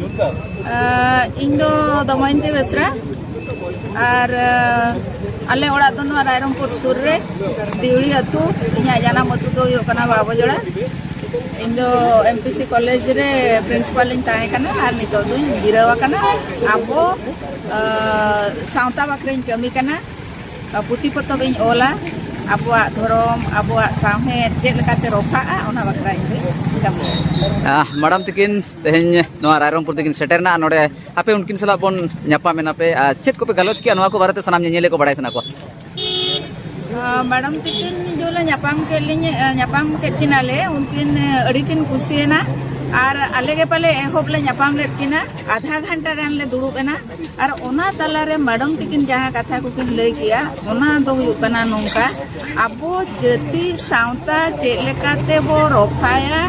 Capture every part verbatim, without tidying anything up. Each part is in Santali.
ᱟᱸ, ᱤᱧ ᱫᱚ ᱫᱚᱢᱚᱭᱚᱱᱛᱤ ᱵᱮᱥᱨᱟ᱾ ᱟᱨ ᱟᱸ, ᱟᱞᱮ ᱚᱲᱟᱜ ᱫᱚ ᱱᱚᱣᱟ ᱨᱟᱭᱨᱚᱝᱯᱩᱨ ᱥᱩᱨ ᱨᱮ, ᱫᱤᱣᱲᱤ ᱟᱹᱛᱩ᱾ ᱤᱧᱟᱹᱜ ᱡᱟᱱᱟᱢ ᱟᱹᱛᱩ ᱫᱚ ᱦᱩᱭᱩᱜ ᱠᱟᱱᱟ ᱵᱟᱵᱚᱡᱚᱲᱟ᱾ ᱤᱧ ᱫᱚ ᱮᱢ ᱯᱤ ᱥᱤ ᱠᱚᱞᱮᱡᱽ ᱨᱮ ᱯᱨᱤᱱᱥᱤᱯᱟᱞ ᱤᱧ ᱛᱟᱦᱮᱸ ᱠᱟᱱᱟ ᱟᱨ ᱱᱤᱛᱚᱜ ᱫᱚᱧ ᱡᱤᱨᱟᱹᱣ ᱟᱠᱟᱱᱟ᱾ ᱟᱵᱚ ᱟᱸ, ᱥᱟᱶᱛᱟ ᱵᱟᱠᱷᱨᱟᱧ ᱠᱟᱹᱢᱤ ᱠᱟᱱᱟ᱾ ᱯᱩᱛᱷᱤ ᱯᱚᱛᱚᱵ ᱤᱧ ᱚᱞᱟ, ᱟᱵᱚᱣᱟᱜ ᱫᱷᱚᱨᱚᱢ, ᱟᱵᱚᱣᱟᱜ ᱥᱟᱶᱦᱮᱫ ᱪᱮᱫ ᱞᱮᱠᱟᱛᱮ ᱨᱚᱯᱷᱟᱜᱼᱟ, ᱚᱱᱟ ᱵᱟᱠᱷᱨᱟ ᱤᱧ ᱫᱚᱧ ᱠᱟᱹᱢᱤᱭᱟ᱾ ᱟᱦ, ᱢᱮᱰᱟᱢ ᱛᱤᱠᱤᱱ, ᱛᱮᱦᱮᱧ ᱱᱚᱣᱟ ᱨᱟᱭᱨᱚᱝᱯᱩᱨ ᱛᱤᱠᱤᱱ ᱥᱮᱴᱮᱨ ᱮᱱᱟ, ᱱᱚᱰᱮ ᱟᱯᱮ ᱩᱱᱠᱤᱱ ᱥᱟᱞᱟᱜ ᱵᱚᱱ ᱧᱟᱯᱟᱢ ᱮᱱᱟ ᱯᱮ, ᱟᱨ ᱪᱮᱫ ᱠᱚᱯᱮ ᱜᱟᱞᱚᱪ ᱠᱮᱜᱼᱟ, ᱱᱚᱣᱟ ᱠᱚ ᱵᱟᱨᱮᱛᱮ ᱥᱟᱱᱟᱢ ᱧᱮᱧᱮᱞᱤᱭᱟᱹ ᱠᱚ ᱵᱟᱲᱟᱭ ᱥᱟᱱᱟ ᱠᱚᱣᱟ᱾ ᱟᱸ, ᱢᱮᱰᱟᱢ ᱛᱤᱠᱤᱱ ᱡᱚᱞᱮ ᱧᱟᱯᱟᱢ ᱠᱮᱫ ᱞᱤᱧ, ᱟᱸ, ᱧᱟᱯᱟᱢ ᱠᱮᱫ ᱠᱤᱱᱟᱞᱮ, ᱩᱱᱠᱤᱱ, ᱟᱸ, ᱟᱹᱰᱤ ᱠᱤᱱ ᱠᱩᱥᱤᱭᱮᱱᱟ᱾ ᱟᱨ ᱟᱞᱮ ᱜᱮ ᱯᱟᱞᱮ ᱮᱦᱚᱵ ᱞᱮ ᱧᱟᱯᱟᱢ ᱞᱮᱫ ᱠᱤᱱᱟ, ᱟᱫᱷᱟ ᱜᱷᱟᱱᱴᱟ ᱜᱟᱱ ᱞᱮ ᱫᱩᱲᱩᱵ ᱮᱱᱟ᱾ ᱟᱨ ᱚᱱᱟ ᱛᱟᱞᱟᱨᱮ ᱢᱮᱰᱟᱢ ᱛᱤᱠᱤᱱ ᱡᱟᱦᱟᱸ ᱠᱟᱛᱷᱟ ᱠᱚᱠᱤᱱ ᱞᱟᱹᱭ ᱠᱮᱜᱼᱟ, ᱚᱱᱟ ᱫᱚ ᱦᱩᱭᱩᱜ ᱠᱟᱱᱟ ᱱᱚᱝᱠᱟ, ᱟᱵᱚ ᱡᱟᱹᱛᱤ ᱥᱟᱶᱛᱟ ᱪᱮᱫ ᱞᱮᱠᱟᱛᱮ ᱵᱚ ᱨᱚᱯᱷᱟᱭᱟ,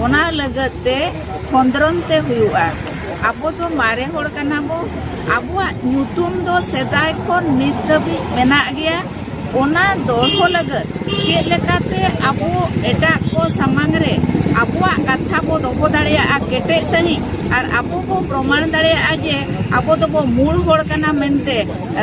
ᱚᱱᱟ ᱞᱟᱹᱜᱤᱫ ᱛᱮ ᱠᱷᱚᱸᱫᱽᱨᱚᱱ ᱛᱮ ᱦᱩᱭᱩᱜᱼᱟ᱾ ᱟᱵᱚ ᱫᱚ ᱢᱟᱨᱮ ᱦᱚᱲ ᱠᱟᱱᱟ ᱵᱚ, ᱟᱵᱚᱣᱟᱜ ᱧᱩᱛᱩᱢ ᱫᱚ ᱥᱮᱫᱟᱭ ᱠᱷᱚᱱ ᱱᱤᱛ ᱫᱷᱟᱹᱵᱤᱡ ᱢᱮᱱᱟᱜ ᱜᱮᱭᱟ᱾ ᱚᱱᱟ ᱫᱚᱦᱚ ᱞᱟᱹᱜᱤᱫ ᱪᱮᱫ ᱞᱮᱠᱟᱛᱮ ᱟᱵᱚ ᱮᱴᱟᱜ ᱠᱚ ᱥᱟᱢᱟᱝ ᱨᱮ ᱟᱵᱚᱣᱟᱜ ᱠᱟᱛᱷᱟ ᱵᱚ ᱫᱚᱦᱚ ᱫᱟᱲᱮᱭᱟᱜᱼᱟ ᱠᱮᱴᱮᱡ ᱥᱟᱺᱦᱤᱡ, ᱟᱨ ᱟᱵᱚ ᱵᱚ ᱯᱨᱚᱢᱟᱬ ᱫᱟᱲᱮᱭᱟᱜᱼᱟ ᱡᱮ ᱟᱵᱚ ᱫᱚᱵᱚ ᱢᱩᱞ ᱦᱚᱲ ᱠᱟᱱᱟ ᱢᱮᱱᱛᱮ᱾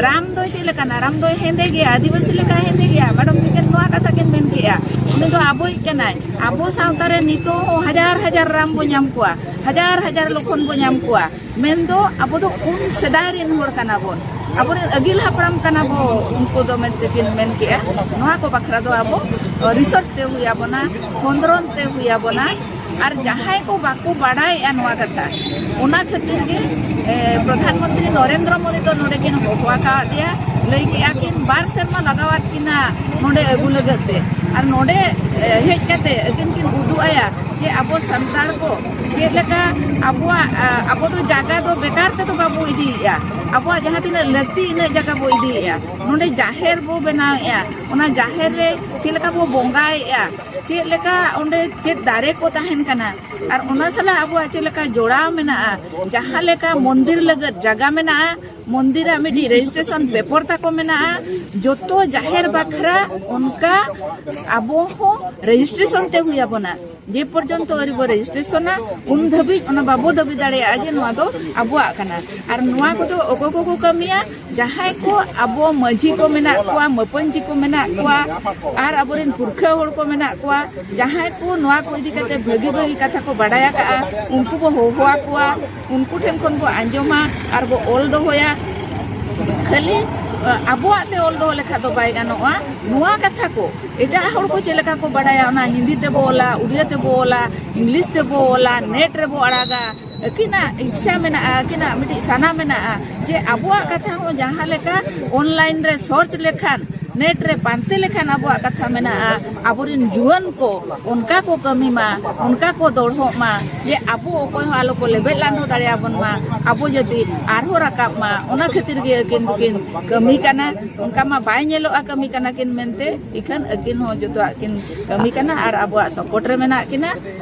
ᱨᱟᱢ ᱫᱚᱭ ᱪᱮᱫ ᱞᱮᱠᱟᱱᱟ? ᱨᱟᱢ ᱫᱚᱭ ᱦᱮᱸᱫᱮ ᱜᱮᱭᱟ, ᱟᱹᱫᱤᱵᱟᱹᱥᱤ ᱞᱮᱠᱟ ᱦᱮᱸᱫᱮ ᱜᱮᱭᱟ᱾ ᱢᱮᱰᱟᱢ ᱛᱤᱠᱤᱱ ᱱᱚᱣᱟ ᱠᱟᱛᱷᱟ ᱠᱤᱱ ᱢᱮᱱ ᱠᱮᱜᱼᱟ, ᱩᱱᱤ ᱫᱚ ᱟᱵᱚᱭᱤᱡ ᱠᱟᱱᱟᱭ᱾ ᱟᱵᱚ ᱥᱟᱶᱛᱟ ᱨᱮ ᱱᱤᱛᱚᱜ ᱦᱚᱸ ᱦᱟᱡᱟᱨ ᱦᱟᱡᱟᱨ ᱨᱟᱢ ᱵᱚ ᱧᱟᱢ ᱠᱚᱣᱟ, ᱦᱟᱡᱟᱨ ᱦᱟᱡᱟᱨ ᱞᱚᱠᱷᱚᱱ ᱵᱚ ᱧᱟᱢ ᱠᱚᱣᱟ᱾ ᱢᱮᱱᱫᱚ ᱟᱵᱚ ᱫᱚ ᱩᱱ ᱥᱮᱫᱟᱭ ᱨᱮᱱ ᱦᱚᱲ ᱠᱟᱱᱟ ᱵᱚᱱ, ᱟᱵᱚᱨᱮᱱ ᱟᱹᱜᱤᱞ ᱦᱟᱯᱲᱟᱢ ᱠᱟᱱᱟ ᱵᱚ, ᱩᱱᱠᱩ ᱫᱚ ᱢᱮᱱᱛᱮ ᱠᱤᱱ ᱢᱮᱱ ᱠᱮᱜᱼᱟ᱾ ᱱᱚᱣᱟ ᱠᱚ ᱵᱟᱠᱷᱨᱟ ᱫᱚ ᱟᱵᱚ ᱨᱤᱥᱟᱨᱪ ᱛᱮ ᱦᱩᱭ ᱟᱵᱚᱱᱟ, ᱠᱷᱚᱸᱫᱽᱨᱚᱱ ᱛᱮ ᱦᱩᱭ ᱟᱵᱚᱱᱟ᱾ ᱟᱨ ᱡᱟᱦᱟᱸᱭ ᱠᱚ ᱵᱟᱠᱚ ᱵᱟᱲᱟᱭᱮᱜᱼᱟ ᱱᱚᱣᱟ ᱠᱟᱛᱷᱟ, ᱚᱱᱟ ᱠᱷᱟᱹᱛᱤᱨ ᱜᱮ, ᱮ, ᱯᱨᱚᱫᱷᱟᱱ ᱢᱚᱱᱛᱨᱤ ᱱᱚᱨᱮᱱᱫᱨᱚ ᱢᱳᱫᱤ ᱫᱚ ᱱᱚᱰᱮ ᱠᱤᱱ ᱦᱚᱦᱚ ᱟᱠᱟᱫᱮᱭᱟ, ᱞᱟᱹᱭ ᱠᱮᱜᱼᱟ ᱠᱤᱱ ᱵᱟᱨ ᱥᱮᱨᱢᱟ ᱞᱟᱜᱟᱣᱟᱫ ᱠᱤᱱᱟ ᱱᱚᱰᱮ ᱟᱹᱜᱩ ᱞᱟᱹᱜᱤᱫ ᱛᱮ᱾ ᱟᱨ ᱱᱚᱰᱮ, ᱮ, ᱦᱮᱡ ᱠᱟᱛᱮ ᱟᱹᱠᱤᱱ ᱠᱤᱱ ᱩᱫᱩᱜ ᱟᱭᱟ ᱡᱮ ᱟᱵᱚ ᱥᱟᱱᱛᱟᱲ ᱠᱚ ᱪᱮᱫ ᱞᱮᱠᱟ ᱟᱵᱚᱣᱟᱜ, ᱟ, ᱟᱵᱚ ᱫᱚ ᱡᱟᱭᱜᱟ ᱫᱚ ᱵᱮᱠᱟᱨ ᱛᱮᱫᱚ ᱵᱟᱵᱚ ᱤᱫᱤᱭᱮᱜᱼᱟ, ᱟᱵᱚᱣᱟᱜ ᱡᱟᱦᱟᱸ ᱛᱤᱱᱟᱹᱜ ᱞᱟᱹᱠᱛᱤ ᱤᱱᱟᱹᱜ ᱡᱟᱭᱜᱟ ᱵᱚ ᱤᱫᱤᱭᱮᱜᱼᱟ᱾ ᱱᱚᱰᱮ ᱡᱟᱦᱮᱨ ᱵᱚ ᱵᱮᱱᱟᱣᱮᱜᱼᱟ, ᱚᱱᱟ ᱡᱟᱦᱮᱨ ᱨᱮ ᱪᱮᱫ ᱞᱮᱠᱟ ᱵᱚ ᱵᱚᱸᱜᱟᱭᱮᱜᱼᱟ, ᱪᱮᱫ ᱞᱮᱠᱟ ᱚᱸᱰᱮ ᱪᱮᱫ ᱫᱟᱨᱮ ᱠᱚ ᱛᱟᱦᱮᱱ ᱠᱟᱱᱟ, ᱟᱨ ᱚᱱᱟ ᱥᱟᱞᱟᱜ ᱟᱵᱚᱣᱟᱜ ᱪᱮᱫ ᱞᱮᱠᱟ ᱡᱚᱲᱟᱣ ᱢᱮᱱᱟᱜᱼᱟ, ᱡᱟᱦᱟᱸ ᱞᱮᱠᱟ ᱢᱚᱱᱫᱤᱨ ᱞᱟᱹᱜᱤᱫ ᱡᱟᱭᱜᱟ ᱢᱮᱱᱟᱜᱼᱟ, ᱢᱚᱱᱫᱤᱨᱟᱜ ᱢᱤᱫᱴᱤᱡ ᱨᱮᱡᱤᱥᱴᱨᱮᱥᱚᱱ ᱯᱮᱯᱚᱨ ᱛᱟᱠᱚ ᱢᱮᱱᱟᱜᱼᱟ᱾ ᱡᱚᱛᱚ ᱡᱟᱦᱮᱨ ᱵᱟᱠᱷᱨᱟ ᱚᱱᱠᱟ ᱟᱵᱚ ᱦᱚᱸ ᱨᱮᱡᱤᱥᱴᱨᱮᱥᱚᱱ ᱛᱮ ᱦᱩᱭ ᱟᱵᱚᱱᱟ᱾ ᱡᱮ ᱯᱚᱨᱡᱚᱱᱛᱚ ᱟᱹᱣᱨᱤ ᱵᱚ ᱨᱮᱡᱤᱥᱴᱨᱮᱥᱚᱱᱟ, ᱩᱱ ᱫᱷᱟᱹᱵᱤᱡ ᱚᱱᱟ ᱵᱟᱵᱚ ᱫᱟᱹᱵᱤ ᱫᱟᱲᱮᱭᱟᱜᱼᱟ ᱡᱮ ᱱᱚᱣᱟ ᱫᱚ ᱟᱵᱚᱣᱟᱜ ᱠᱟᱱᱟ᱾ ᱟᱨ ᱱᱚᱣᱟ ᱠᱚᱫᱚ ᱚᱠᱚᱭ ᱠᱚᱠᱚ ᱠᱟᱹᱢᱤᱭᱟ? ᱡᱟᱦᱟᱸᱭ ᱠᱚ ᱟᱵᱚ ᱢᱟᱹᱡᱷᱤ ᱠᱚ ᱢᱮᱱᱟᱜ ᱠᱚᱣᱟ, ᱢᱟᱹᱯᱟᱹᱧᱪᱤ ᱠᱚ ᱢᱮᱱᱟᱜ ᱠᱚᱣᱟ, ᱟᱨ ᱟᱵᱚᱨᱮᱱ ᱯᱩᱨᱠᱷᱟᱹ ᱦᱚᱲ ᱠᱚ ᱢᱮᱱᱟᱜ ᱠᱚᱣᱟ, ᱡᱟᱦᱟᱸᱭ ᱠᱚ ᱱᱚᱣᱟ ᱠᱚ ᱤᱫᱤ ᱠᱟᱛᱮ ᱵᱷᱟᱹᱜᱤ ᱵᱷᱟᱹᱜᱤ ᱠᱟᱛᱷᱟ ᱠᱚ ᱵᱟᱰᱟᱭ ᱟᱠᱟᱫᱼᱟ, ᱩᱱᱠᱩ ᱵᱚ ᱦᱚᱦᱚ ᱟᱠᱚᱣᱟ, ᱩᱱᱠᱩ ᱴᱷᱮᱱ ᱠᱷᱚᱱ ᱵᱚ ᱟᱸᱡᱚᱢᱟ ᱟᱨ ᱵᱚ ᱚᱞ ᱫᱚᱦᱚᱭᱟ᱾ ᱠᱷᱟᱹᱞᱤ, ᱟ, ᱟᱵᱚᱣᱟᱜ ᱛᱮ ᱚᱞ ᱫᱚᱦᱚ ᱞᱮᱠᱷᱟᱱ ᱫᱚ ᱵᱟᱭ ᱜᱟᱱᱚᱜᱼᱟ᱾ ᱱᱚᱣᱟ ᱠᱟᱛᱷᱟ ᱠᱚ ᱮᱴᱟᱜ ᱦᱚᱲ ᱠᱚ ᱪᱮᱫ ᱞᱮᱠᱟ ᱠᱚ ᱵᱟᱰᱟᱭᱟ, ᱚᱱᱟ ᱦᱤᱱᱫᱤ ᱛᱮᱵᱚ ᱚᱞᱟ, ᱩᱲᱤᱭᱟ ᱛᱮᱵᱚ ᱚᱞᱟ, ᱤᱝᱞᱤᱥ ᱛᱮᱵᱚ ᱚᱞᱟ, ᱱᱮᱴ ᱨᱮᱵᱚ ᱟᱲᱟᱜᱟ, ᱟᱹᱠᱤᱱᱟᱜ ᱤᱪᱪᱷᱟ ᱢᱮᱱᱟᱜᱼᱟ, ᱟᱹᱠᱤᱱᱟᱜ ᱢᱤᱫᱴᱤᱡ ᱥᱟᱱᱟ ᱢᱮᱱᱟᱜᱼᱟ ᱡᱮ ᱟᱵᱚᱣᱟᱜ ᱠᱟᱛᱷᱟ ᱦᱚᱸ ᱡᱟᱦᱟᱸ ᱞᱮᱠᱟ ᱚᱱᱞᱟᱭᱤᱱ ᱨᱮ ᱥᱚᱨᱪ ᱞᱮᱠᱷᱟᱱ, ᱱᱮᱴ ᱨᱮ ᱯᱟᱱᱛᱮ ᱞᱮᱠᱷᱟᱱ ᱟᱵᱚᱣᱟᱜ ᱠᱟᱛᱷᱟ ᱢᱮᱱᱟᱜᱼᱟ, ᱟᱵᱚᱨᱮᱱ ᱡᱩᱣᱟᱹᱱ ᱠᱚ ᱚᱱᱠᱟ ᱠᱚ ᱠᱟᱹᱢᱤ ᱢᱟ, ᱚᱱᱠᱟ ᱠᱚ ᱫᱚᱲᱦᱚᱜ ᱢᱟ ᱡᱮ ᱟᱵᱚ ᱚᱠᱚᱭ ᱦᱚᱸ ᱟᱞᱚ ᱠᱚ ᱞᱮᱵᱮᱫ ᱞᱟᱸᱫᱚ ᱫᱟᱲᱮᱭᱟᱵᱚᱱ ᱢᱟ, ᱟᱵᱚ ᱡᱟᱹᱛᱤ ᱟᱨᱦᱚᱸ ᱨᱟᱠᱟᱵ ᱢᱟ᱾ ᱚᱱᱟ ᱠᱷᱟᱹᱛᱤᱨ ᱜᱮ ᱟᱹᱠᱤᱱ ᱫᱚᱠᱤᱱ ᱠᱟᱹᱢᱤ ᱠᱟᱱᱟ᱾ ᱚᱱᱠᱟ ᱢᱟ ᱵᱟᱭ ᱧᱮᱞᱚᱜᱼᱟ ᱠᱟᱹᱢᱤ ᱠᱟᱱᱟ ᱠᱤᱱ ᱢᱮᱱᱛᱮ, ᱤᱠᱷᱟᱹᱱ ᱟᱹᱠᱤᱱ ᱦᱚᱸ ᱡᱚᱛᱚᱣᱟᱜ ᱠᱤᱱ ᱠᱟᱹᱢᱤ ᱠᱟᱱᱟ ᱟᱨ ᱟᱵᱚᱣᱟᱜ ᱥᱟᱯᱳᱨᱴ ᱨᱮ ᱢᱮᱱᱟᱜ ᱠᱤᱱᱟ᱾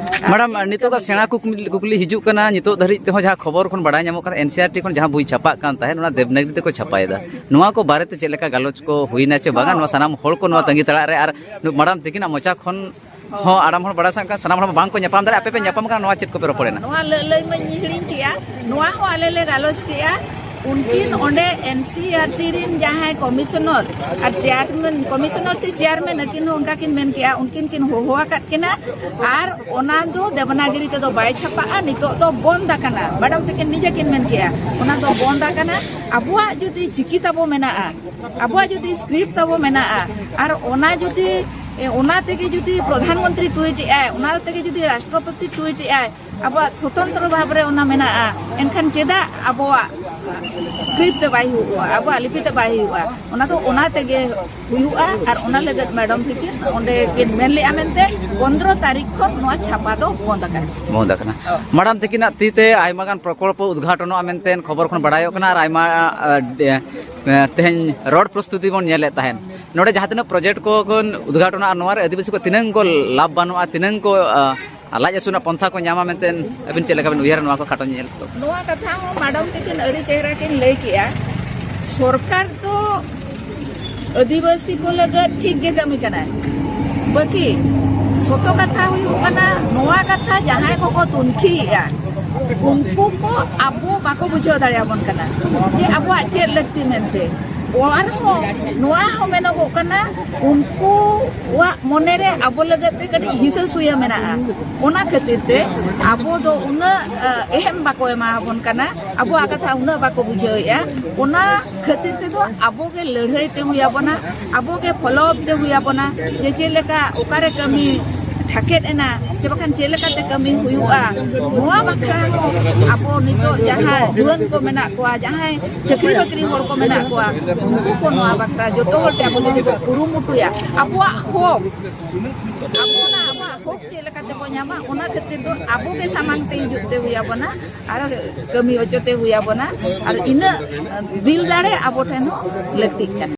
ᱢᱮᱰᱟᱢ, ᱱᱤᱛᱚᱜᱟᱜ ᱥᱮᱬᱟ ᱠᱩᱠᱞᱤ, ᱠᱩᱠᱞᱤ ᱦᱤᱡᱩᱜ ᱠᱟᱱᱟ, ᱱᱤᱛᱚᱜ ᱫᱷᱟᱹᱨᱤᱡ ᱛᱮᱦᱚᱸ ᱡᱟᱦᱟᱸ ᱠᱷᱚᱵᱚᱨ ᱠᱷᱚᱱ ᱵᱟᱲᱟᱭ ᱧᱟᱢᱚᱜ ᱠᱟᱱᱟ, ᱮᱱ ᱥᱤ ᱟᱨ ᱴᱤ ᱠᱷᱚᱱ ᱡᱟᱦᱟᱸ ᱵᱳᱭ ᱪᱷᱟᱯᱟᱜ ᱠᱟᱱ ᱛᱟᱦᱮᱸᱫ, ᱚᱱᱟ ᱫᱮᱵᱽᱱᱟᱜᱽᱨᱤ ᱛᱮᱠᱚ ᱪᱷᱟᱯᱟᱭᱮᱫᱟ, ᱱᱚᱣᱟ ᱠᱚ ᱵᱟᱨᱮᱛᱮ ᱪᱮᱫ ᱞᱮᱠᱟ ᱜᱟᱞᱚᱪ ᱠᱚ ᱦᱩᱭᱱᱟ ᱪᱮ ᱵᱟᱝᱟ? ᱱᱚᱣᱟ ᱥᱟᱱᱟᱢ ᱦᱚᱲ ᱠᱚ ᱱᱚᱣᱟ ᱛᱟᱺᱜᱤ ᱛᱟᱲᱟᱜ ᱨᱮ, ᱟᱨ ᱢᱮᱰᱟᱢ ᱛᱤᱠᱤᱱᱟᱜ ᱢᱚᱪᱟ ᱠᱷᱚᱱ ᱦᱚᱸ ᱟᱲᱟᱝ ᱦᱚᱲ ᱵᱟᱲᱟᱭ ᱥᱟᱱᱟᱭᱮᱫ ᱠᱟᱱᱟ, ᱥᱟᱱᱟᱢ ᱦᱚᱲ ᱢᱟ ᱵᱟᱝ ᱠᱚ ᱧᱟᱯᱟᱢ ᱫᱟᱲᱮᱭᱟᱜᱼᱟ᱾ ᱟᱯᱮ ᱯᱮ ᱧᱟᱯᱟᱢ ᱠᱟᱱᱟ, ᱱᱚᱣᱟ ᱪᱮᱫ ᱠᱚᱯᱮ ᱨᱚᱯᱚᱲᱮᱱᱟ? ᱱᱚᱣᱟ ᱞᱟᱹ-, ᱞᱟᱹᱭ ᱢᱟᱧ ᱦᱤᱲᱤᱧ ᱠᱮᱜᱼᱟ, ᱱᱚᱣᱟ ᱦᱚᱸ ᱟᱞᱮ ᱞᱮ ᱜᱟᱞᱚᱪ ᱠᱮᱜᱼᱟ᱾ ᱩᱱᱠᱤᱱ ᱚᱸᱰᱮ ᱮᱱ ᱥᱤ ᱟᱨ ᱴᱤ ᱨᱤᱱ ᱡᱟᱦᱟᱸᱭ ᱠᱚᱢᱤᱥᱚᱱᱟᱨ ᱟᱨ ᱪᱮᱭᱟᱨᱢᱮᱱ, ᱠᱚᱢᱤᱥᱚᱱᱟᱨ ᱪᱮ ᱪᱮᱭᱟᱨᱢᱮᱱ ᱟᱹᱠᱤᱱ ᱦᱚᱸ ᱚᱱᱠᱟ ᱠᱤᱱ ᱢᱮᱱ ᱠᱮᱜᱼᱟ, ᱩᱱᱠᱤᱱ ᱠᱤᱱ ᱦᱚᱦᱚ ᱟᱠᱟᱫ ᱠᱤᱱᱟ᱾ ᱟᱨ ᱚᱱᱟ ᱫᱚ ᱫᱮᱵᱽᱱᱟᱜᱤᱨᱤ ᱛᱮᱫᱚ ᱵᱟᱭ ᱪᱷᱟᱯᱟᱜᱼᱟ, ᱱᱤᱛᱚᱜ ᱫᱚ ᱵᱚᱱᱫ ᱟᱠᱟᱱᱟ᱾ ᱢᱮᱰᱟᱢ ᱛᱟᱹᱠᱤᱱ ᱱᱤᱡᱮ ᱠᱤᱱ ᱢᱮᱱ ᱠᱮᱜᱼᱟ, ᱚᱱᱟ ᱫᱚ ᱵᱚᱱᱫ ᱟᱠᱟᱱᱟ᱾ ᱟᱵᱚᱣᱟᱜ ᱡᱩᱫᱤ ᱪᱤᱠᱤ ᱛᱟᱵᱚ ᱢᱮᱱᱟᱜᱼᱟ, ᱟᱵᱚᱣᱟᱜ ᱡᱩᱫᱤ ᱥᱠᱨᱤᱯᱴ ᱛᱟᱵᱚ ᱢᱮᱱᱟᱜᱼᱟ, ᱟᱨ ᱚᱱᱟ ᱡᱩᱫᱤ, ᱮ, ᱚᱱᱟ ᱛᱮᱜᱮ ᱡᱩᱫᱤ ᱯᱨᱚᱫᱷᱟᱱ ᱢᱚᱱᱛᱨᱤ ᱴᱩᱭᱤᱴ ᱮᱜᱼᱟᱭ, ᱚᱱᱟ ᱛᱮᱜᱮ ᱡᱩᱫᱤ ᱨᱟᱥᱴᱨᱚᱯᱚᱛᱤ ᱴᱩᱭᱤᱴ ᱮᱜᱼᱟᱭ, ᱟᱵᱚᱣᱟᱜ ᱥᱚᱛᱚᱱᱛᱨᱚ ᱵᱷᱟᱵᱽ ᱨᱮ ᱚᱱᱟ ᱢᱮᱱᱟᱜᱼᱟ, ᱮᱱᱠᱷᱟᱱ ᱪᱮᱫᱟᱜ ᱟᱵᱚᱣᱟᱜ ᱥᱠᱨᱤᱯᱴ ᱛᱮ ᱵᱟᱭ ᱦᱩᱭᱩᱜᱼᱟ, ᱟᱵᱚᱣᱟᱜ ᱞᱤᱯᱤ ᱛᱮ ᱵᱟᱭ ᱦᱩᱭᱩᱜᱼᱟ? ᱚᱱᱟ ᱫᱚ ᱚᱱᱟ ᱛᱮᱜᱮ ᱦᱩᱭᱩᱜᱼᱟ᱾ ᱟᱨ ᱚᱱᱟ ᱞᱟᱹᱜᱤᱫ ᱢᱮᱰᱟᱢ ᱛᱟᱹᱠᱤᱱ ᱚᱸᱰᱮ ᱠᱤᱱ ᱢᱮᱱ ᱞᱮᱜᱼᱟ ᱢᱮᱱᱛᱮ ᱯᱚᱱᱫᱽᱨᱚ ᱛᱟᱹᱨᱤᱠᱷ ᱠᱷᱚᱱ ᱱᱚᱣᱟ ᱪᱷᱟᱯᱟ ᱫᱚ ᱵᱚᱱᱫ ᱟᱠᱟᱱᱟ᱾ ᱵᱚᱱᱫ ᱟᱠᱟᱱᱟ᱾ ᱦᱳᱭ᱾ ᱢᱮᱰᱟᱢ ᱛᱟᱹᱠᱤᱱᱟᱜ ᱛᱤ ᱛᱮ ᱟᱭᱢᱟ ᱜᱟᱱ ᱯᱨᱚᱠᱚᱞᱯᱚ ᱩᱫᱽᱜᱷᱟᱴᱚᱱᱚᱜᱼᱟ ᱢᱮᱱᱛᱮ ᱠᱷᱚᱵᱚᱨ ᱠᱷᱚᱱ ᱵᱟᱲᱟᱭᱚᱜ ᱠᱟᱱᱟ, ᱟᱨ ᱟᱭᱢᱟ, ᱟ, ᱰᱮ-, ᱮ, ᱛᱮᱦᱮᱧ ᱨᱚᱰ ᱯᱨᱚᱥᱛᱩᱛᱤ ᱵᱚᱱ ᱧᱮᱞᱮᱫ ᱛᱟᱦᱮᱸᱫ᱾ ᱱᱚᱰᱮ ᱡᱟᱦᱟᱸ ᱛᱤᱱᱟᱹᱜ ᱯᱨᱚᱡᱮᱠᱴ ᱠᱚ ᱠᱷᱚᱱ ᱩᱫᱽᱜᱷᱟᱴᱚᱱᱟ, ᱟᱨ ᱱᱚᱣᱟ ᱨᱮ ᱟᱹᱫᱤᱵᱟᱹᱥᱤ ᱠᱚ ᱛᱤᱱᱟᱹᱝ ᱠᱚ ᱞᱟᱵᱷ ᱵᱟᱱᱚᱜᱼᱟ, ᱛᱤᱱᱟᱹᱝ ᱠᱚ, ᱟ, ᱟᱨ ᱞᱟᱡ ᱟᱹᱥᱩᱞ ᱨᱮᱱᱟᱜ ᱯᱚᱱᱛᱷᱟ ᱠᱚ ᱧᱟᱢᱟ ᱢᱮᱱᱛᱮ ᱟᱹᱵᱤᱱ ᱪᱮᱫ ᱞᱮᱠᱟ ᱵᱤᱱ ᱩᱭᱦᱟᱹᱨᱟ? ᱱᱚᱣᱟ ᱠᱚ ᱠᱷᱟᱴᱚ ᱧᱮᱞ ᱛᱚ᱾ ᱱᱚᱣᱟ ᱠᱟᱛᱷᱟ ᱦᱚᱸ ᱢᱮᱰᱟᱢ ᱛᱟᱹᱠᱤᱱ ᱟᱹᱰᱤ ᱪᱮᱦᱨᱟ ᱠᱤᱱ ᱞᱟᱹᱭ ᱠᱮᱜᱼᱟ᱾ ᱥᱚᱨᱠᱟᱨ ᱫᱚ ᱟᱹᱫᱤᱵᱟᱹᱥᱤ ᱠᱚ ᱞᱟᱹᱜᱤᱫ ᱴᱷᱤᱠ ᱜᱮ ᱠᱟᱹᱢᱤ ᱠᱟᱱᱟᱭ, ᱵᱟᱹᱠᱤ ᱥᱚᱛᱚ ᱠᱟᱛᱷᱟ ᱦᱩᱭᱩᱜ ᱠᱟᱱᱟ, ᱱᱚᱣᱟ ᱠᱟᱛᱷᱟ ᱡᱟᱦᱟᱸᱭ ᱠᱚᱠᱚ ᱛᱩᱱᱠᱷᱤᱭᱮᱜᱼᱟ, ᱩᱱᱠᱩ ᱠᱚ ᱟᱵᱚ ᱵᱟᱠᱚ ᱵᱩᱡᱷᱟᱹᱣ ᱫᱟᱲᱮᱭᱟᱵᱚᱱ ᱠᱟᱱᱟ ᱡᱮ ᱟᱵᱚᱣᱟᱜ ᱪᱮᱫ ᱞᱟᱹᱠᱛᱤ ᱢᱮᱱᱛᱮ᱾ ᱟᱨᱦᱚᱸ ᱱᱚᱣᱟ ᱦᱚᱸ ᱢᱮᱱᱚᱜᱚᱜ ᱠᱟᱱᱟ, ᱩᱱᱠᱩᱣᱟᱜ ᱢᱚᱱᱮᱨᱮ ᱟᱵᱚ ᱞᱟᱹᱜᱤᱫ ᱛᱮ ᱠᱟᱹᱴᱤᱡ ᱦᱤᱥᱟᱹ ᱥᱩᱭᱟᱹ ᱢᱮᱱᱟᱜᱼᱟ, ᱚᱱᱟ ᱠᱷᱟᱹᱛᱤᱨ ᱛᱮ ᱟᱵᱚ ᱫᱚ ᱩᱱᱟᱹᱜ, ᱮ, ᱮᱦᱮᱢ ᱵᱟᱠᱚ ᱮᱢᱟ ᱟᱵᱚᱱ ᱠᱟᱱᱟ, ᱟᱵᱚᱣᱟᱜ ᱠᱟᱛᱷᱟ ᱩᱱᱟᱹᱜ ᱵᱟᱠᱚ ᱵᱩᱡᱷᱟᱹᱣᱮᱫᱼᱟ᱾ ᱚᱱᱟ ᱠᱷᱟᱹᱛᱤᱨ ᱛᱮᱫᱚ ᱟᱵᱚ ᱜᱮ ᱞᱟᱹᱲᱦᱟᱹᱭ ᱛᱮ ᱦᱩᱭ ᱟᱵᱚᱱᱟ, ᱟᱵᱚ ᱜᱮ ᱯᱷᱚᱞᱚ ᱟᱯ ᱛᱮ ᱦᱩᱭ ᱟᱵᱚᱱᱟ ᱡᱮ ᱪᱮᱫ ᱞᱮᱠᱟ ᱚᱠᱟᱨᱮ ᱠᱟᱹᱢᱤ ᱴᱷᱟᱠᱮᱫ ᱮᱱᱟ, ᱪᱮ ᱵᱟᱠᱷᱟᱱ ᱪᱮᱫ ᱞᱮᱠᱟᱛᱮ ᱠᱟᱹᱢᱤ ᱦᱩᱭᱩᱜᱼᱟ᱾ ᱱᱚᱣᱟ ᱵᱟᱠᱷᱨᱟ ᱦᱚᱸ ᱟᱵᱚ ᱱᱤᱛᱚᱜ ᱡᱟᱦᱟᱸ ᱡᱩᱣᱟᱹᱱ ᱠᱚ ᱢᱮᱱᱟᱜ ᱠᱚᱣᱟ, ᱡᱟᱦᱟᱸᱭ ᱪᱟᱹᱠᱨᱤ ᱵᱟᱹᱠᱨᱤ ᱦᱚᱲ ᱠᱚ ᱢᱮᱱᱟᱜ ᱠᱚᱣᱟ, ᱩᱱᱠᱩ ᱠᱚ ᱱᱚᱣᱟ ᱵᱟᱠᱷᱨᱟ ᱡᱚᱛᱚ ᱦᱚᱲ ᱛᱮ ᱟᱵᱚ ᱡᱩᱫᱤ ᱵᱚ ᱠᱩᱨᱩᱢᱩᱴᱩᱭᱟ, ᱟᱵᱚᱣᱟᱜ ᱦᱚᱠ, ᱟᱵᱚ ᱚᱱᱟ ᱟᱵᱚᱣᱟᱜ ᱦᱚᱠ ᱪᱮᱫ ᱞᱮᱠᱟᱛᱮ ᱵᱚ ᱧᱟᱢᱟ, ᱚᱱᱟ ᱠᱷᱟᱹᱛᱤᱨ ᱫᱚ ᱟᱵᱚ ᱜᱮ ᱥᱟᱢᱟᱝ ᱛᱮ ᱦᱤᱡᱩᱜ ᱛᱮ ᱦᱩᱭ ᱟᱵᱚᱱᱟ ᱟᱨ ᱠᱟᱹᱢᱤ ᱦᱚᱪᱚ ᱛᱮ ᱦᱩᱭ ᱟᱵᱚᱱᱟ᱾ ᱟᱨ ᱤᱱᱟᱹᱜ ᱫᱤᱞ ᱫᱟᱲᱮ ᱟᱵᱚ ᱴᱷᱮᱱ ᱦᱚᱸ ᱞᱟᱹᱠᱛᱤᱜ ᱠᱟᱱᱟ᱾